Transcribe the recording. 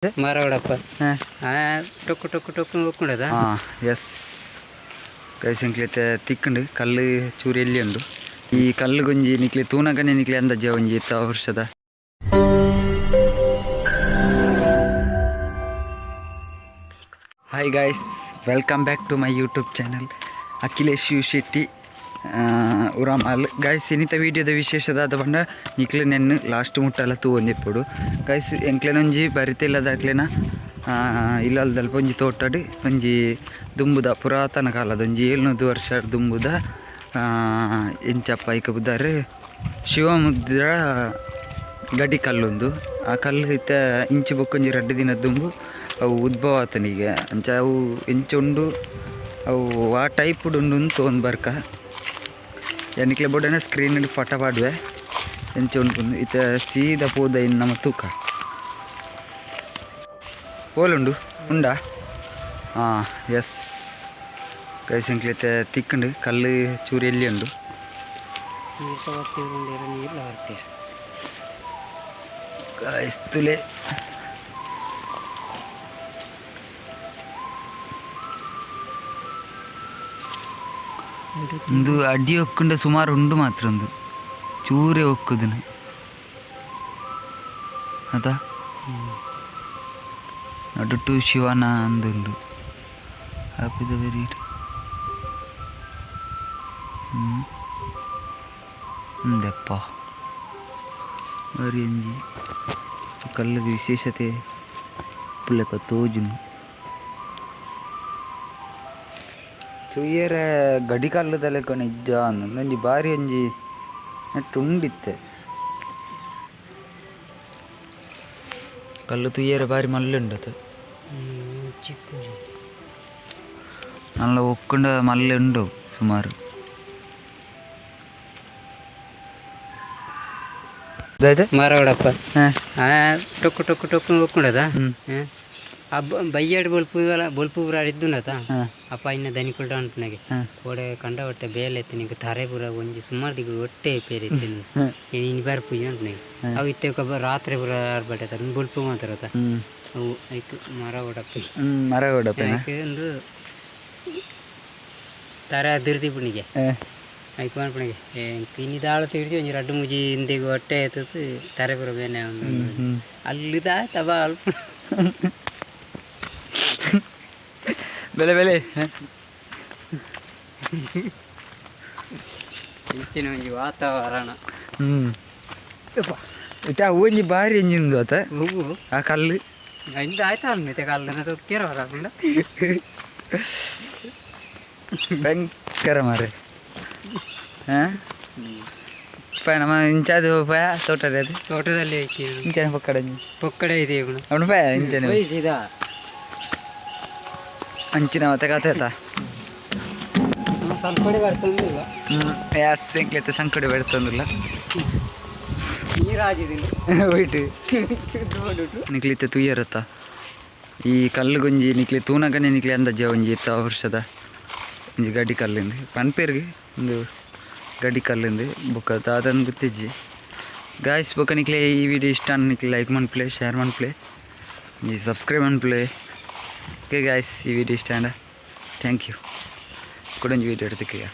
ಮರವಡಪ್ಪ. ಟೊಕ್ಕು ಟೊಕ್ಕು ಟೊಕ್ಕು ಒಕ್ಕುಂಡದ. ಹಾಂ, yes guys, ಎಂಕ್ಲೆತೆ ತಿಕ್ಕುಂಡು ಕಲ್ಲು ಚೂರು ಎಲ್ಲಿ ಉಂಡು. ಈ ಕಲ್ಲು ಗೊಂಜಿ ನಿಕ್ಲೆ ತೂನಗನೆ ನಿಕ್ಲೆ ಅಂದಾಜೆ ಒಂಜಿ ಇತ್ತ ವರ್ಷದ. Hi guys, welcome back to my YouTube channel Akhilesh U Shetty Uramal. Guys, ಇನ್ನಿತ ವೀಡಿಯೋದ ವಿಶೇಷದಾದ ಪಂಡ ನಿಕ್ಲೆ ನೆನ್ನು ಲಾಸ್ಟ್ ಮುಟ್ಟಲ ತೂವೊಂದಿಪ್ಪೊಡು. ಗೈಸ್, ಎಂಕ್ಲೆನೊಂಜಿ ಬರಿತಿಲ್ಲದಾಕ್ಲೆನ ಇಲ್ಲಲ್ದಲ್ಪ ಒಂಜಿ ತೋಟಡ್ ಒಂಜಿ ದುಂಬುದ ಪುರಾತನ ಕಾಲದ ಒಂಜಿ 700 ವರ್ಷ ದುಂಬುದ ಎಂಚಪ್ಪ ಐಕ ಬುದಾರ್ ಶಿವಮುದ್ರ ಗಡಿ ಕಲ್ಲುಂದು. ಆ ಕಲ್ಲು ಇತ್ತೆ ಇಂಚಿ ಬೊಕ್ಕೊಂಜಿ ರಡ್ಡ್ ದಿನ ದುಂಬು ಅವು ಉದ್ಭವ ಆತನಿಗೆ. ಅಂಚ ಅವು ಎಂಚ ಉಂಡು, ಅವು ಆ ಟೈಪ್ ಉಂಡು ತೋಂದು ಬರ್ಕ. ನಿಕ್ಲೆ ಬೊಡನೆ ಸ್ಕ್ರೀನ್ ಫೋಟೋ ಪಾಡುವೆ ಎಂಚ ಉಂಡು. ಇತ್ತೆ ಸೀದಾ ಪೋದ ಇನ್ನು ನಮ್ಮ ತೂಕ ಓಲುಂಡು ಉಂಡಾ. ಹಾಂ, ಎಸ್ ಗೈಸ್, ಎಂಕ್ಲೆತೆ ತಿಕ್ಕುಂಡು ಕಲ್ಲು ಚೂರು ಎಲ್ಲಿ ಉಂಡು. ನೀರ್ಸ ಬರ್ತೀವಿ, ನೀರ್ಲ ಬರ್ತೀರಿ. ಗಾಯ್ಸ್, ತುಲೆ ಒಂದು ಅಡಿ ಒಕ್ಕುಂಡ ಸುಮಾರು ಉಂಡು ಮಾತ್ರ. ಒಂದು ಚೂರೇ ಒಕ್ಕುದನು ಅತ. ನಡುಟು ಶಿವನ ಅಂದುಂಡು ಆಪಿದ ವೆರಿ. ಹ್ಞೂ, ಉಂದೆಪ್ಪ ಬಾರಿ ಒಂಜಿ ಕಲ್ಲದ ವಿಶೇಷತೆ ಪುಲೆಕ ತೋಜುನು. ತೂಯೆರೆ ಗಡಿ ಕಲ್ಲುದ ಲೆಕ್ಕ ನಿಜ ಒಂಜಿ ಬಾರಿ ಒಂಜಿ ನೆಟ್ ಉಂಡಿತ್ತೆ. ಕಲ್ಲು ತೂಯೆರೆ ಬಾರಿ ಮಲ್ಲೆ ಉಂಡತ. ಚಿಕ್ಕ. ನಲ್ಲ ಒಕ್ಕುಂಡ ಮಲ್ಲೆ ಉಂಡು ಸುಮಾರು. ದಾದ? ಮರವಡಪ್ಪ. ಹಾಂ. ಟೊಕ್ಕು ಟೊಕ್ಕು ಟೊಕ್ಕು ಒಕ್ಕುಂಡದ. ಹ್ಞೂ. ಆ ಬಯ್ಯಾಡ್ ಬೊಲ್ಪು ಬೊಲ್ಪು ಪೂರ ಇದ್ದುಂಡತ. ಹಾಂ. ಅಪ್ಪ ಇನ್ನ ದನಿಕುಲ್ಡ ಅನ್ಪುನಗೆ. ಹಾಂ. ಕೋಡೆ ಕಂಡ ಒಟ್ಟೆ ಬೇಲೆ ಇತ್ತು ನಿಂಗೆ ತರೆ ಪೂರ ಒಂಜಿ ಸುಮಾರು ದಿಕ್ಕ ಒಟ್ಟೆ ಪೇರು ಇತ್ತು. ಇನ್ನು ಬರ್ಪುಜಿ ಅನ್ಪುನಗೆ. ಅವು ಇತ್ತೆ ರಾತ್ರಿ ಪೂರ ಆರ್ಬಟ್ಟೆ ಬೊಲ್ಪು ಮಾತ್ರ. ಹ್ಞೂ. ಅವು ಐಕ್ ಮರ ಒಡಪ್ಪ. ಹ್ಞೂ, ಮರ ಕೊಡಪ್ಪ. ಐಕ್ ಒಂದು ತರೆ ಅದಿರ್ದಿ ಪುಣಿಗೆ. ಹಾಂ. ಐಕ್ ಪನ್ಪುನಗೆ ಇನಿ ದಾಳ ತಿರ್ದಿ ಒಂಜಿ ರಡ್ಡು ಮುಜಿ ಇಂದೆಗ್ ಒಟ್ಟೆ ಎತ್ತುತ್ತು ತರೆ ಪೂರ ಬೇನೆ. ಹ್ಞೂ. ಅಲ್ಲಿದ ತಬಾ ಅಲ್ಪ. ಬೆಲೆ ಬೆಲೆ. ಇಂಚಿನ ಒಂಜಿ ವಾತಾವರಣ. ಹ್ಞೂ, ಇತ್ತೆ ಅವು ಒಂಜಿ ಬಾರಿ ಎಂಜಿಂದು ಆತ. ಹೂವು. ಆ ಕಲ್ಲು. ಇಂದ ಆಯ್ತಾ ಮಿತ್ತೆ ಕಲ್ಲನ ತೊಕ್ಕಿರ ಹೊರಗುಂಡ. ಭಯಂಕರ ಮಾರೆ. ಹಾಂ, ನಮ್ಮ ಇಂಚಾದ ಪಯ ತೋಟದ ಅದು. ತೋಟದಲ್ಲಿ ಐತಿ. ಇಂಚನೆ ಪಕ್ಕಡ. ಪೊಕ್ಕಡೆ ಇದೆ ಇವನು. ಅವನು ಪಯ ಇಂಚನೆ. ಸೀದಾ. ಅಂಚಿನ ಮತ್ತೆ ಕತೆ ಆತ. ಸಂಪಡೆ ಬರ್ತಂದಿಲ್ಲ. ಹ್ಞೂ, ಯಾಸ್ ಎಂಕ್ಲೆತ್ತೆ ಸಂಕಡಿ ಬರ್ತಂದಿಲ್ಲ. ನೀರಾಜಿದಿಲ್ಲ. ಹೋಯ್ತು ನಿಕ್ಲಿತ್ತೆ ತುಯ್ಯರತ್ತ ಈ ಕಲ್ಲು ಗೊಂಜಿ ನಿಕ್ಲೆ ತೂನಗನೆ ನಿಕ್ಲೆ ಅಂದಾಜೆ ಒಂಜಿ ಇತ್ತ ವರ್ಷದ ಒಂಜಿ ಗಡಿ ಕಲ್ಲಿಂದು ಪನ್ಪೇರ್ಗೆ ಒಂದು ಗಡಿ ಕಲ್ಲಿಂದು ಬೊಕ್ಕ ದಾದನ್ ಗೊತ್ತಿಜ್ಜಿ ಗಾಯ್ಸ್. ಬೊಕ್ಕ ನಿಕ್ಲೆ ಈ ವಿಡಿಯೋ ಇಷ್ಟ ನಿಕ್ಲೆ ಲೈಕ್ ಮನ್ಪ್ಲೆ, ಶೇರ್ ಮನ್ಪ್ಲೆ, ಒಂಜಿ ಸಬ್ಸ್ಕ್ರೈಬ್ ಮನ್ಪ್ಲೆ. ಓಕೆ ಗಾಯ್ಸ್, ಈ ವಿಡಿಯೋ ಇಷ್ಟ ಆಂಡ thank you. ಕುಡೊಂಜಿ ವಿಡಿಯೋ ತಿಕ್ಕುಗ.